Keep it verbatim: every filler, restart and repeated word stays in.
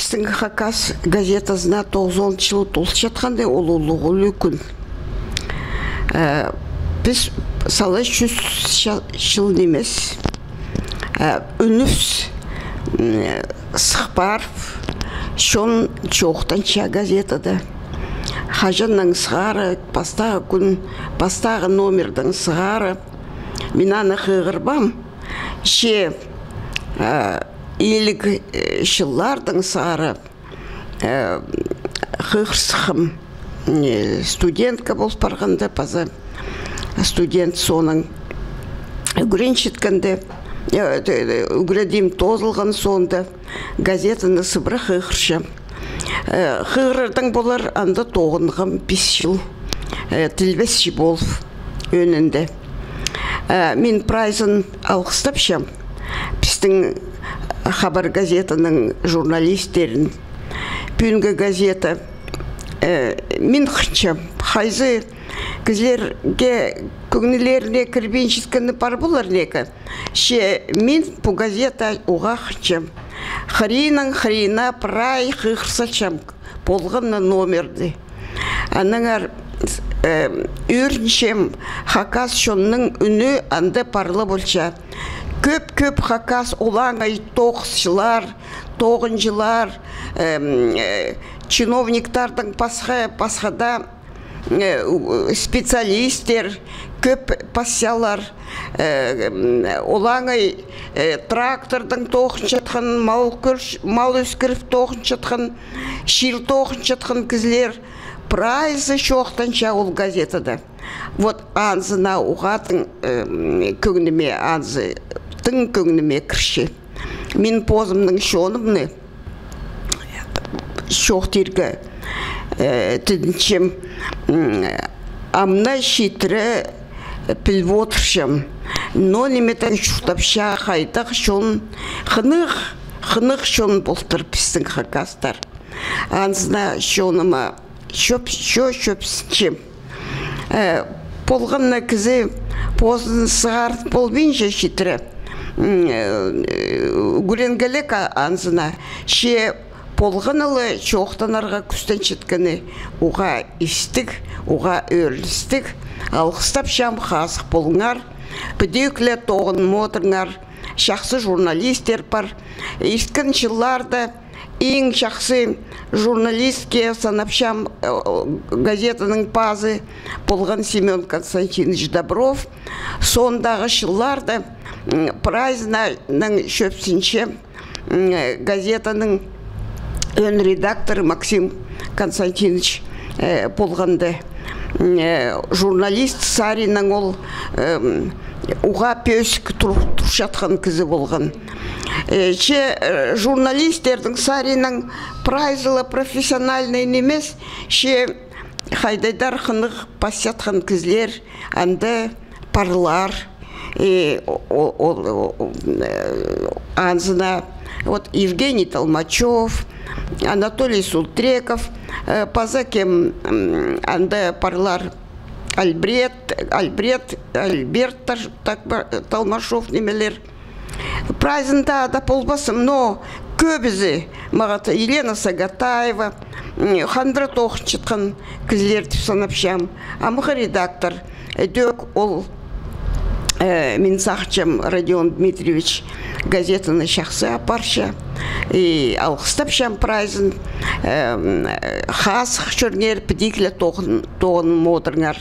Пістің хакас газетазына тоғызон чыл толчатханда, ол улуғ ӱлӱкӱн. Э, піс сала чӱс ча-, чыл нимес. Э, ӱнібіс, м, сых парып, чон чоохтанча газетада. Хаҷаннаң сығара, пастағы кӱн, пастағы номердең сығара. Мин аны хығырбаам. Че, э, иліг, э, чыллардаң сығара, э, хығырысхам, э, студентка пол парғанда, паза студент соонаң ӱгренчеткенде, э, те-, те-, ӱгредім тоозылған соонда газетаны сыбыра хығырчам. Э, хығырардаң полар, анда тоғынғам пис чыл, э, тілбесчі полып ӧӧнінде. Э, мин прайзын алғыстапчам пістің «Хабар» газетаның журналистерін. Пӱӱнгі газета, э, мин хынчам, хайзы кізілерге кӧңнілеріне кірбинчеткені пар полар неке. Че мин пу газета уғаа хынчам. Хыринаң хырина прай хығырсалчам полған на номерді. Аннаңар, э, ӧрінчем, хакас чонның ӱні анда парлы полча. Кӧп-кӧп хакас олаңай тоғысчылар, тоғынҷылар, эм, э, чиновниктардаң пасха, пасха даа, э, у-, специалисттер кӧп пасчалар, э, м, олаңай, э, трактордаң тоғынчатхан, мал кӧр-, мал ӧскіріп тоғынчатхан, чир тоғынчатхан кізілер, прайзы чоохтанча ол газетада. Вот анзына уғаа тың, э, м, кӧңніме, анзы тың кӧңніме кірче. Мин позымның чонымны чоохтирға, э, тідінчем, м, ам на читіре піліп одырчам. Но ниме-дее чуртапча хайдағ чон, хынығ, хынығ чон полтыр пістің хакастар. Анзына чоныма чӧп-, чӧ-, чӧпсінчем. Э, полған на кізі позын сығар полбинча читіре. М, э, ӱгренгелек а-, анзына. Че полған ла чоохтанарға кӱстенчеткені уғаа истіг, уғаа ӧріністіг. Алғыстапчам, хазых полыңар. Підӧк ле тоғынмодыңар. Чахсы журналисттер пар. Ирткен чылларда иң чахсы журналистке санапчам, э, газетаның пазы полған Семён Константинович Добров. Соондағы чылларда, м, прайзынаң чӧпсінче, м, газетаның ӧӧн редакторы Максим Константинович, э, полғанда. М, э, журналист саринаң ол, эм, уғаа пӧзік тур-, турчатхан кізі полған. Э, че, э, журналисттернің саринаң прайзы ла профессиональный нимес, че хайдағ-да хынығ пасчатхан кізілер анда парлар. И о-, о-, о-, о-, э, анзына, вот, Евгений Толмачев, Анатолий Султреков, э, паза кем, м, анда парлар, Альбрет, Альбрет, Альберт Таш-, так ба-, Толмашов нимелер. Прайзында да полбассым, но кӧбізі, мағат Елена Сагатаева, м, хандыра тоғынчатхан кізілер тіп санапчам. Амғы редактор, э, ідӧк ол, э, мин сағынчам, Родион Дмитриевич газетаны чахсы апарча. И алғыстапчам прайзын, э, м, э, хазых чӧріңер, підӧк ле тоғын-, тоғынмодыңар.